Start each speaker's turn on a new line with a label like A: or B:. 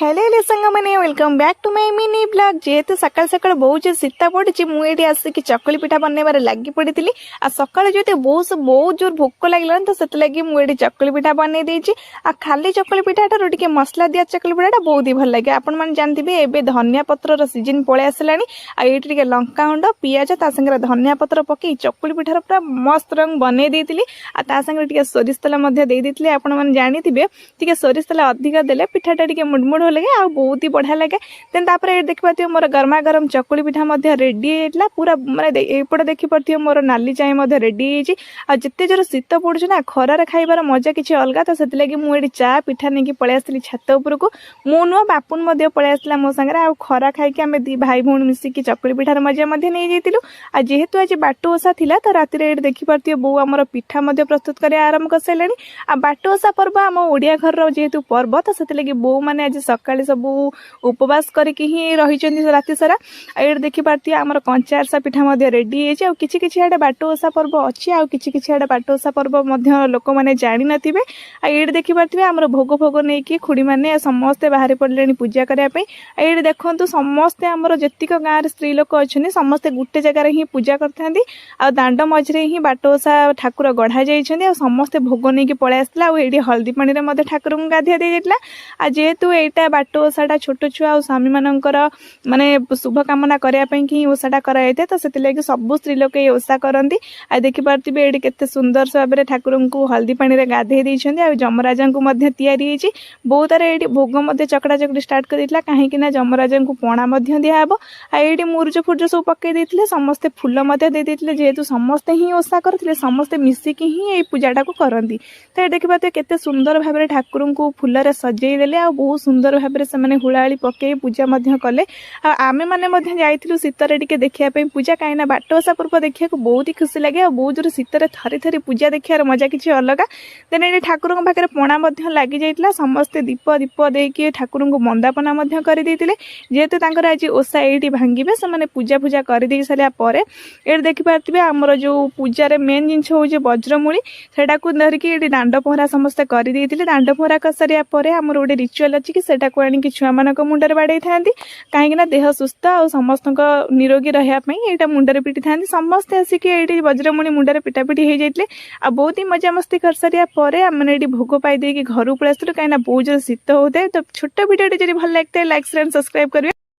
A: Hello hello ସାଙ୍ଗମାନେ, welcome back to my mini vlog। ଯେହେତୁ ସକାଳୁ ସକାଳୁ ବହୁତ ଜୋର ଶୀତ ପଡୁଛି, ମୁଁ ଏଇଠି ଆସିକି ଚକୁଳି ପିଠା ବନେଇବାରେ ଲାଗି ପଡିଥିଲି। ଆଉ ସକାଳୁ ଯେହେତୁ ବହୁତ ବହୁତ ଜୋର ଭୋକ ଲାଗିଲାଣି, ତ ସେଥିଲାଗି ମୁଁ ଏଇଠି ଚକୁଳି ପିଠା ବନେଇ ଦେଇଛି। ଆଉ ଖାଲି ଚକୁଳି ପିଠା ଠାରୁ ଟିକେ ମସଲା ଦିଆ ଚକୁଳି ପିଠାଟା ବହୁତ ହି ଭଲ ଲାଗେ। ଆପଣମାନେ ଜାଣିଥିବେ, ଏବେ ଧନିଆ ପତ୍ରର ସିଜିନ ପଳେଇ ଆସିଲାଣି। ଆଉ ଏଇଠି ଟିକେ ଲଙ୍କା ଗୁଣ୍ଡ, ପିଆଜ, ତା ସାଙ୍ଗରେ ଧନିଆ ପତ୍ର ପକେଇ ଚକୁଳି ପିଠାର ପୁରା ମସ୍ତ ରଙ୍ଗ ବନେଇ ଦେଇଥିଲି। ଆଉ ତା ସାଙ୍ଗରେ ଟିକେ ସୋରିଷ ତେଲ ମଧ୍ୟ ଦେଇ ଦେଇଥିଲି। ଆପଣମାନେ ଜାଣିଥିବେ, ଟିକେ ସୋରିଷ ତେଲ ଅଧିକ ଦେଲେ ପିଠାଟା ଟିକେ ମୁଡମୁଡ ଲାଗେ ଆଉ ବହୁତ ହି ବଢ଼ିଆ ଲାଗେ। ଦେନ୍ ତାପରେ ଏଇଠି ଦେଖିପାରୁଥିବେ, ମୋର ଗରମା ଗରମ ଚକୁଳି ପିଠା ମଧ୍ୟ ରେଡି ହେଇଯାଇଥିଲା ପୁରା। ମାନେ ଏଇପଟେ ଦେଖିପାରୁଥିବେ, ମୋର ନାଲି ଚାଏ ମଧ୍ୟ ରେଡି ହେଇଯାଇଛି। ଆଉ ଯେତେ ଜୋର ଶୀତ ପଡୁଛି ନା, ଖରାରେ ଖାଇବାର ମଜା କିଛି ଅଲଗା। ତ ସେଥିଲାଗି ମୁଁ ଏଇଠି ଚା ପିଠା ନେଇକି ପଳେଇ ଆସିଥିଲି ଛାତ ଉପରକୁ। ମୁଁ ନୁହଁ, ବାପୁନ ମଧ୍ୟ ପଳେଇ ଆସିଥିଲା ମୋ ସାଙ୍ଗରେ। ଆଉ ଖରା ଖାଇକି ଆମେ ଦି ଭାଇ ଭଉଣୀ ମିଶିକି ଚକୁଳି ପିଠାର ମଜା ମଧ୍ୟ ନେଇଯାଇଥିଲୁ। ଆଉ ଯେହେତୁ ଆଜି ବାଟୁ ଓଷା ଥିଲା, ତ ରାତିରେ ଏଇଠି ଦେଖିପାରୁଥିବେ, ବୋଉ ଆମର ପିଠା ମଧ୍ୟ ପ୍ରସ୍ତୁତ କରିବା ଆରମ୍ଭ କରିସାରିଲେଣି। ଆଉ ବାଟୁ ଓଷା ପର୍ବ ଆମ ଓଡ଼ିଆ ଘରର ଯେହେତୁ ପର୍ବ, ତ ସେଥିଲାଗି ବୋଉ ମାନେ ଆଜି ସକାଳେ ସବୁ ଉପବାସ କରିକି ହିଁ ରହିଛନ୍ତି ରାତି ସାରା। ଆଉ ଏଇଠି ଦେଖିପାରୁଥିବେ, ଆମର କଞ୍ଚା ଆରିସା ପିଠା ମଧ୍ୟ ରେଡି ହେଇଛି। ଆଉ କିଛି କିଛି ଆଡ଼େ ବାଟୁ ଓଷା ପର୍ବ ଅଛି, ଆଉ କିଛି କିଛି ଆଡ଼େ ବାଟୁ ଓଷା ପର୍ବ ମଧ୍ୟ ଲୋକମାନେ ଜାଣିନଥିବେ। ଆଉ ଏଇଠି ଦେଖିପାରୁଥିବେ, ଆମର ଭୋଗ ଫୋଗ ନେଇକି ଖୁଡ଼ିମାନେ ସମସ୍ତେ ବାହାରି ପଡ଼ିଲେଣି ପୂଜା କରିବା ପାଇଁ। ଆଉ ଏଇଠି ଦେଖନ୍ତୁ, ସମସ୍ତେ ଆମର ଯେତିକ ଗାଁରେ ସ୍ତ୍ରୀ ଲୋକ ଅଛନ୍ତି, ସମସ୍ତେ ଗୋଟେ ଜାଗାରେ ହିଁ ପୂଜା କରିଥାନ୍ତି। ଆଉ ଦାଣ୍ଡ ମଝିରେ ହିଁ ବାଟ ଓଷା ଠାକୁର ଗଢ଼ା ଯାଇଛନ୍ତି। ଆଉ ସମସ୍ତେ ଭୋଗ ନେଇକି ପଳେଇ ଆସିଥିଲା। ଆଉ ଏଇଠି ହଳଦୀ ପାଣିରେ ମଧ୍ୟ ଠାକୁରଙ୍କୁ ଗାଧିଆ ଦିଆଯାଇଥିଲା। ଆଉ ଯେହେତୁ ଏଇଟା ବାଟ ଓଷାଟା ଛୋଟ ଛୁଆ ଆଉ ସ୍ୱାମୀମାନଙ୍କର ମାନେ ଶୁଭ କାମନା କରିବା ପାଇଁ ହିଁ ଓଷାଟା କରାଯାଇଥାଏ, ତ ସେଥିଲାଗି ସବୁ ସ୍ତ୍ରୀ ଲୋକ ଏଇ ଓଷା କରନ୍ତି। ଆଉ ଦେଖିପାରୁଥିବେ, ଏଇଠି କେତେ ସୁନ୍ଦର ଭାବରେ ଠାକୁରଙ୍କୁ ହଳଦୀ ପାଣିରେ ଗାଧେଇ ଦେଇଛନ୍ତି। ଆଉ ଯମରାଜାଙ୍କୁ ମଧ୍ୟ ତିଆରି ହେଇଛି। ବୋଉ ତାର ଏଇଠି ଭୋଗ ମଧ୍ୟ ଚକଟା ଚକଟି ଷ୍ଟାର୍ଟ କରିଦେଇଥିଲା, କାହିଁକି ନା ଯମରାଜାଙ୍କୁ ପଣା ମଧ୍ୟ ଦିଆହବ। ଆଉ ଏଇଠି ମୁରୁଜ ଫୁରୁଜ ସବୁ ପକେଇ ଦେଇଥିଲେ, ସମସ୍ତେ ଫୁଲ ମଧ୍ୟ ଦେଇ ଦେଇଥିଲେ। ଯେହେତୁ ସମସ୍ତେ ହିଁ ଓଷା କରୁଥିଲେ, ସମସ୍ତେ ମିଶିକି ହିଁ ଏଇ ପୂଜାଟାକୁ କରନ୍ତି। ତ ଏଠି ଦେଖିପାରୁଥିବେ, କେତେ ସୁନ୍ଦର ଭାବରେ ଠାକୁରଙ୍କୁ ଫୁଲରେ ସଜେଇ ଦେଲେ। ଆଉ ବହୁତ ସୁନ୍ଦର ଭାବରେ ସେମାନେ ହୁଳାହୁଳି ପକେଇ ପୂଜା ମଧ୍ୟ କଲେ। ଆଉ ଆମେମାନେ ମଧ୍ୟ ଯାଇଥିଲୁ ଶୀତରେ ଟିକେ ଦେଖିବା ପାଇଁ ପୂଜା, କାହିଁକିନା ବାଟ ଓଷା ପର୍ବ ଦେଖିବାକୁ ବହୁତ ହି ଖୁସି ଲାଗେ। ଆଉ ବହୁତ ଜୋର ଶୀତରେ ଥରି ଥରି ପୂଜା ଦେଖିବାର ମଜା କିଛି ଅଲଗା। ଦେନ୍ ଏଠି ଠାକୁରଙ୍କ ପାଖରେ ପଣା ମଧ୍ୟ ଲାଗି ଯାଇଥିଲା। ସମସ୍ତେ ଦୀପ ଦୀପ ଦେଇକି ଠାକୁରଙ୍କୁ ବନ୍ଦାପନା ମଧ୍ୟ କରିଦେଇଥିଲେ। ଯେହେତୁ ତାଙ୍କର ଆଜି ଓଷା ଏଇଠି ଭାଙ୍ଗିବେ, ସେମାନେ ପୂଜା ଫୂଜା କରିଦେଇ ସାରିଲା ପରେ ଏଇଠି ଦେଖିପାରୁଥିବେ, ଆମର ଯେଉଁ ପୂଜାରେ ମେନ୍ ଜିନିଷ ହେଉଛି ବଜ୍ରମୂଳି, ସେଟାକୁ ଧରିକି ଏଇଠି ଦାଣ୍ଡ ପହଁରା ସମସ୍ତେ କରିଦେଇଥିଲେ। ଦାଣ୍ଡ ପହଁରା କରିସାରିବା ପରେ ଆମର ଗୋଟେ ରିଚୁଆଲ୍ ଅଛି କି ସେଟାକୁ ଆଣିକି ଛୁଆମାନଙ୍କ ମୁଣ୍ଡରେ ବାଡ଼େଇଥାନ୍ତି, କାହିଁକିନା ଦେହ ସୁସ୍ଥ ଆଉ ସମସ୍ତଙ୍କ ନିରୋଗୀ ରହିବା ପାଇଁ ଏଇଟା ମୁଣ୍ଡରେ ପିଟିଥାନ୍ତି। ସମସ୍ତେ ଆସିକି ଏଇଠି ବଜ୍ରମୂଳି ମୁଣ୍ଡରେ ପିଟାପିଟି ହେଇଯାଇଥିଲେ। ଆଉ ବହୁତ ହି ମଜାମସ୍ତି କରିସାରିବା ପରେ ଆମେ ଏଇଠି ଭୋଗ ପାଇ ଦେଇକି ଘରକୁ ପଳେଇ ଆସିଥିଲୁ, କାହିଁକିନା ବହୁତ ଜୋର ଶୀତ ହେଉଥାଏ। ତ ଛୋଟ ଭିଡ଼ିଓଟି ଯଦି ଭଲ ଲାଗିଥାଏ, ଲାଇକ୍, ସେୟାର, ସବସ୍କ୍ରାଇବ୍ କରିବେ।